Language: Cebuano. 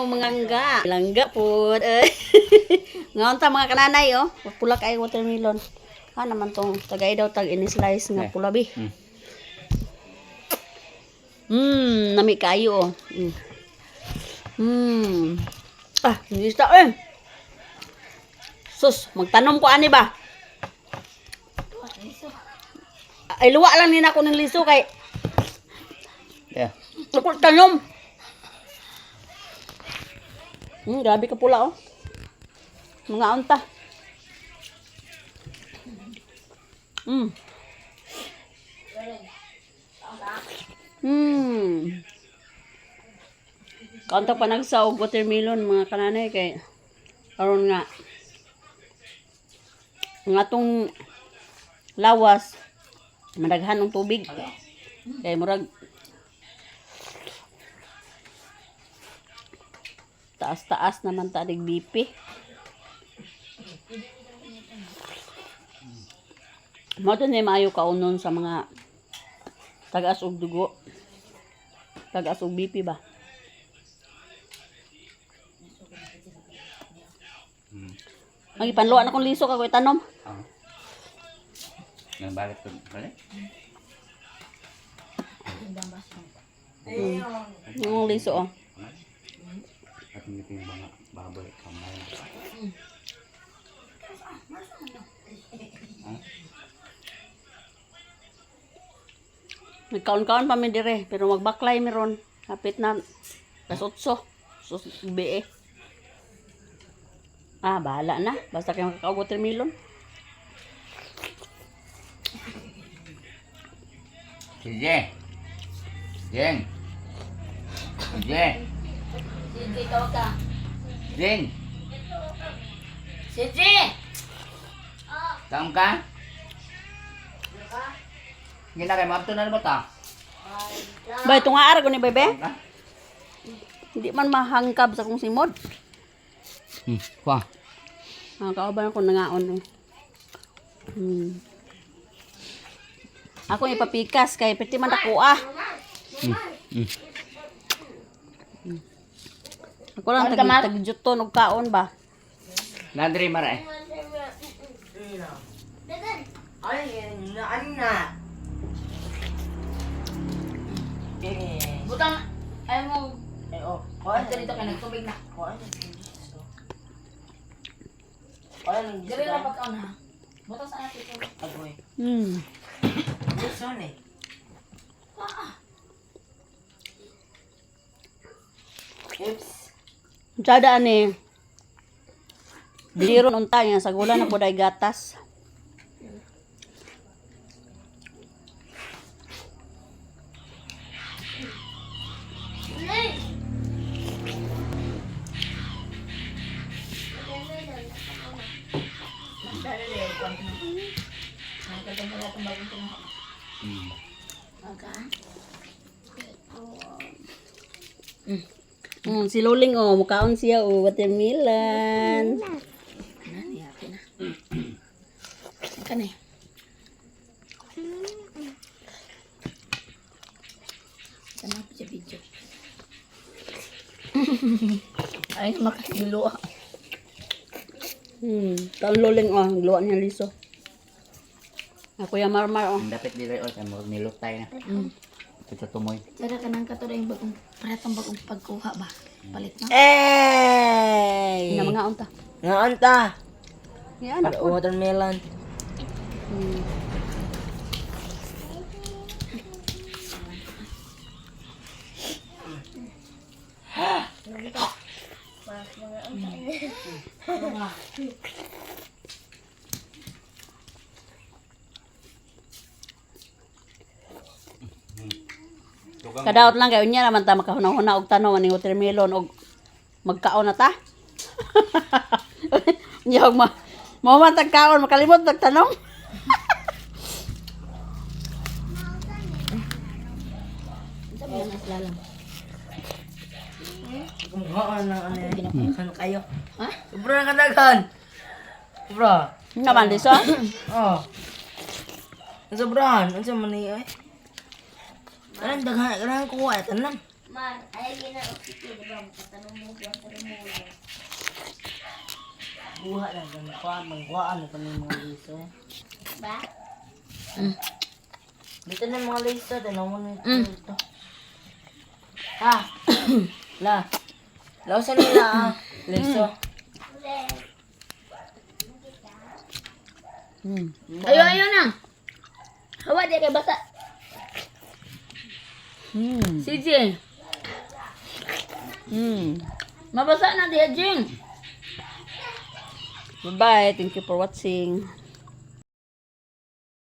mga ngga. Langga po. Ngaon ta mga kananay oh. Pula kay watermelon. Ha naman tong tagay daw tag ini-slice nga Eh. pula bi. Nami kayo oh. Ah, hindi sa eh. Sus, magtanom ko ani ba? Ay luwa lang ni nako ng liso kay Yeah. ako tanom. Grabe ka pula oh. Mga unta. Kaunta pa nagsaog watermelon mga kananay kay aron nga nga tong lawas madaghan ng tubig. Kay murag taas-taas naman tanig BP. Mao to ni maayo kaunon sa mga tagas og dugo. Tagas og BP ba? Ang ipanluan akong liso kagoy tanom. Ah. Nang balik ko. Balik? Yung liso oh. At hindi yung mga baboy kamay. Nagkaon-kaon pa mi dire pero magbaklay mi ron. Hapit na kas 8. Sus BE. Ah, bahala na. Basta kayo makakaog watermelon. Sige. Jeng. Sige. CJ, tawag ka. Jeng. CJ! Taong ka? Gina kay maabto na ba ta? Bay, tunga ara ko ni bebe. Ka? Hindi man mahangkab sa kong simod. Kwa. Ah, kauban ako nangaon eh. Ako ipapikas kay piti man ako ah. Ako lang tag tagjuton og kaon ba. Nandre mara eh. Ay, ano na? Eh, Butang, ay mo, eh, oh. dito dito ka nagtubig na. Kuan. Dili na pagkaon ha. Butang sa atin ito. Agoy. Lison eh. Oops. Sada ani. Biliron unta nga sa gula na pud ay gatas. Si Luling oh, mukaon siya oh, watermelon. Nani, akin na. Kan eh. Sana ako sa video. Ay, makakilo. Kaon Luling oh, gluwa niya liso. Ako ya marmar oh. Ang dapat dili oy kay mo nilutay na. Kita tumoy. Tsara ka nang kato yung bagong, paretong bagong pagkuha ba? Palit na. Eh! Ina mga unta. Ngaon ta. Yan ako. Watermelon. Kadaot lang kayo niya naman ta makahuna-huna og tanom ani watermelon og magkaon na ta. Nya og ma mo man tag kaon makalimot tag tanom. Sa mga naslalam. Kumuhaan na ano eh. Kan kayo. Ha? Sobra na kadagan. Sobra. Naman liso. Oh. Ang sobrahan. Ang sa mani eh. Anong daghan? Anong kuha? Tanan. Mar, ay gina oxygen, di ba? Makatanong mo, tanong mo. Buha na ganun kuha. Mangkuhaan na kami mga liso. Ba? Dito na yung mga liso. Tanaw mo na ito. Ito. Ha? La. Lausan nila ah. Liso. Ayo, ayo na. Hawa, di kay basa. CJ, mabasa na diha, Jing. Bye-bye. Thank you for watching.